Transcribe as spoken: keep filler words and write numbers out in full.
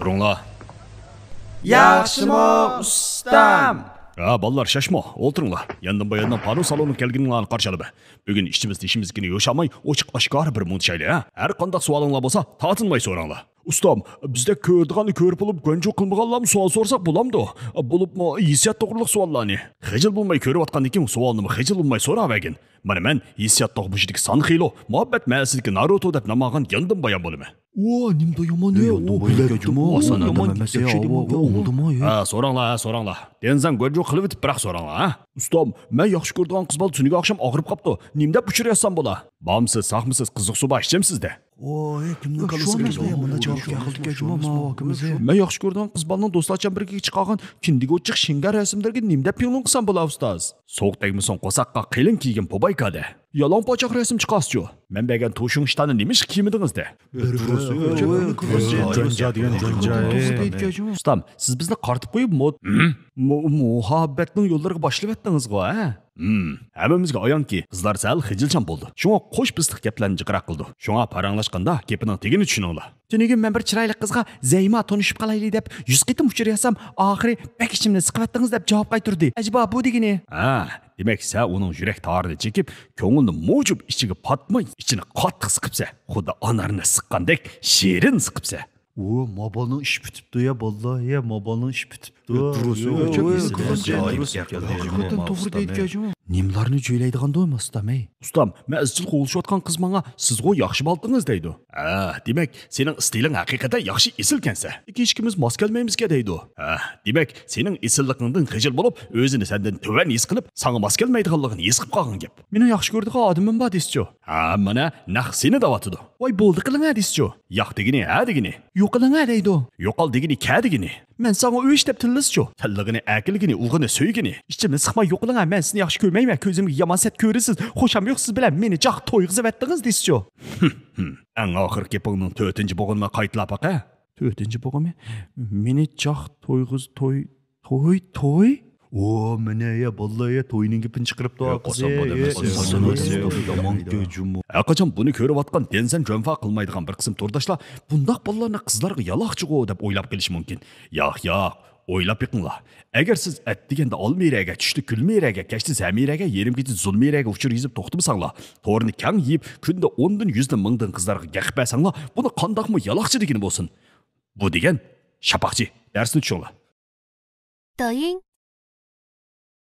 تۇرۇڭلار. ياخشىمۇ، ئۇستام؟ ھە، بالىلار، شاشما، ئولتۇرۇڭلار. ياندىن باياندىن پانۇ سالونىغا كەلگىنىڭلارنى قارشى ئالىمەن. بۈگۈن ئىچىمىز تېشىمىزنى يوشالماي، ئوچۇق ئاشكارا بىر مۇڭدىشايلى، ھە؟ ھەر قانداق سوئالىڭلار بولسا، تارتىنماي سوراڭلار. ئۇستام، بىزدەك كۆرىدىغاننى كۆرۈپ بولۇپ، گۇەنجۇ قىلمىغانلارمۇ سوئال سورىساق بولامدۇ؟ بولۇپمۇ ھېسسىيات توغرىلىق سوئاللارنى. خىجىل بولماي كۆرۈۋاتقاندىن كېيىن سوئالنىمۇ خىجىل بولماي سوراۋەرگىن. مانا مەن ھېسسىيات توغمۇشىدىكى سانخىلو، مۇھەببەت مەسىلىدىكى ناروتو دەپ نام ئالغان ياندىن بايان بولىمەن. ۋا، نېمە دايامان، ئۇ بىلەك جۇمۇ، يامان يامان يامان يامان. ھە، سوراڭلار، ھە، سوراڭلار. دېنزەن گۇەنجۇ قىلىۋېتىپ بىراق سوراڭلار، ھە. ئۇستام، مەن ياخشى كۆرىدىغان قىز بالا تۈنۈگۈن ئاخشام ئاغرىپ قاپتۇ. نېمە دەپ ئۇچۇر يازسام بولا؟ بارمسىز، ساقمىسىز، قىزىق سۇ بار ئىچەمسىز دە. ۋاي، كىمنىڭ كاللىسىغا كەلگەن مۇنداق جاۋاب كەلدىكەن جۇمۇ، ماۋۇ ھاكىمىزى؟ مەن ياخشى كۆرىدىغان قىز بالىنىڭ دوستلارچە بىرگە چىقارغان كىندىگوچچىق شىڭگەر رەسىملىرىگە نېمە دەپ پىڭلىڭ قىلسام بولا، ئۇستاز؟ سوغۇق تەگمىسۇن قورساققا، قېلىن كىيگىن پوبايكا دە. يالاڭ پاچاق رەسىم چىقارسىچۇ. مەن بەرگەن توشۇڭ ئىشتاننى نېمىشقا كىيمىدىڭىز دە؟ جۇنجا دېگەن جۇنجا. ئۇستام، سىز بىزنى قارىتىپ قويۇپ مو-، مۇ-، مۇھەببەتنىڭ يوللىرىغا باشلىۋەتتىڭىزغۇ، ھە؟ ھىم، ھەممىمىزگە ئايانكى، قىزلار سەل خىجىلچان بولىدۇ. شۇڭا قوش پىستىق گەپلەرنى جىقراق قىلىدۇ. شۇڭا پاراڭلاشقاندا گېپىنىڭ تېگىنى چۈشىنىڭلار. تۈنۈگۈن مەن بىر چىرايلىق قىزغا زەيما تونۇشۇپ قالايلى دەپ يۈز قېتىم ئۇچۇر يازسام، ئاخىرى بەك ئىچىمنى سىقىۋەتتىڭىز دەپ جاۋاب قايتۇردى. ئەجەبا بۇ دېگىنى؟ ھە، دېمەك، سەن ئۇنىڭ يۈرەك تارىنى چېكىپ، كۆڭلىنى مۇجۇپ ئىچىگە پاتماي، ئىچىنى قاتتىق سىقىپسەن. خۇددى ئانارنى سىققاندەك شېرىن سىقىپسەن. ئۇ، ما بالىنىڭ ئىشى پۈتۈپتۇ يا، بالىلار، يا، ما بالىنىڭ ئىشى پۈتۈپتۇ. دۇرۇس، يا، يا، يا، يا، دۇرۇس، يا، دۇرۇس. ھەقىقەتەن توغرا دەيدىكەن جۇمۇ. نېمىلارنى جۆيلەيدىغاندۇ ماستام، ھەي؟ ئۇستام، مەن ئىزچىل قوغلىشىۋاتقان قىز ماڭا، سىزغۇ ياخشى بالىتىڭىز دەيدۇ. ھە، دېمەك، سېنىڭ ئىستىلىڭ ھەقىقەتەن ياخشى ئېسىلكەنسەن. لېكىن ئىككىمىز ماس كەلمەيمىزكەن دەيدۇ. ھە، دېمەك، سېنىڭ ئېسىللىقىڭدىن خىجىل بولۇپ، ئۆزىنى سەندىن تۆۋەن ھېس قىلىپ، ساڭا ماس كەلمەيدىغانلىقىنى ھېس قىلىپ قالغان گەپ. مېنىڭ ياخشى كۆرىدىغان ئادىمىم بار دېسىچۇ. ھە، مانا، نەق سېنى دەۋاتىدۇ. ۋاي، بولدى قىلىڭە دېسىچۇ. ياق دېگىنى، ھە دېگىنى. يوقىلىڭە دەيدۇ. يوقال دېگىنى، كە دېگىنى. مەن ساڭا ئۆچ دەپ تىللىسىچۇ. تىللىغىنى، ئەكىلگىنى، ئۇغىنى، سۆيگىنى. ئىچىمنى سىقماي يوقىلىڭە، مەن سېنى ياخشى كۆرمەيمەن، كۆزۈمگە يامان سەت كۆرىسىز، خۇشام يوق سىز بىلەن، مېنى جاق تويغۇزۇۋەتتىڭىز دېسىچۇ. ئەڭ ئاخىرقى گېپىڭنىڭ تۆتىنچى بوغۇمىنى قايتىلاپ باقە. تۆتىنچى بوغۇمى؟ مېنى جاق تويغۇز-، توي، توي، توي؟ ئۇ، مانا يا، بالىلار يا، توينىڭ گېپىنى چىقىرىپتۇ، قىزى. يامان كۆجۈمۇ. ھەرقاچان بۇنى كۆرۈۋاتقان دېنزەن جۆنفا قىلمايدىغان بىر قىسىم تورداشلار، بۇنداق بالىلارنى قىزلارغا يالاقچىغۇ دەپ ئويلاپ قېلىشى مۇمكىن. ياق، ياق، ئويلاپ بېقىڭلار. ئەگەر سىز ئەتىگەندە ئالمىرەگە، چۈشتە گۈلمىرەگە، كەچتە زەمىرەگە، يېرىم كېچە زۇلمىرەگە ئۇچۇر يېزىپ توختىمىساڭلار، تورنى كەڭ يېيىپ، كۈندە ئوندىن، يۈزدىن، مىڭدىن قىزلارغا گەقىپ بەرسەڭلار، بۇنى قانداقمۇ يالاقچى دېگىنى بولسۇن؟ بۇ دېگەن شاپاقچى، دەرسنى چۈشۈڭلار. 抖音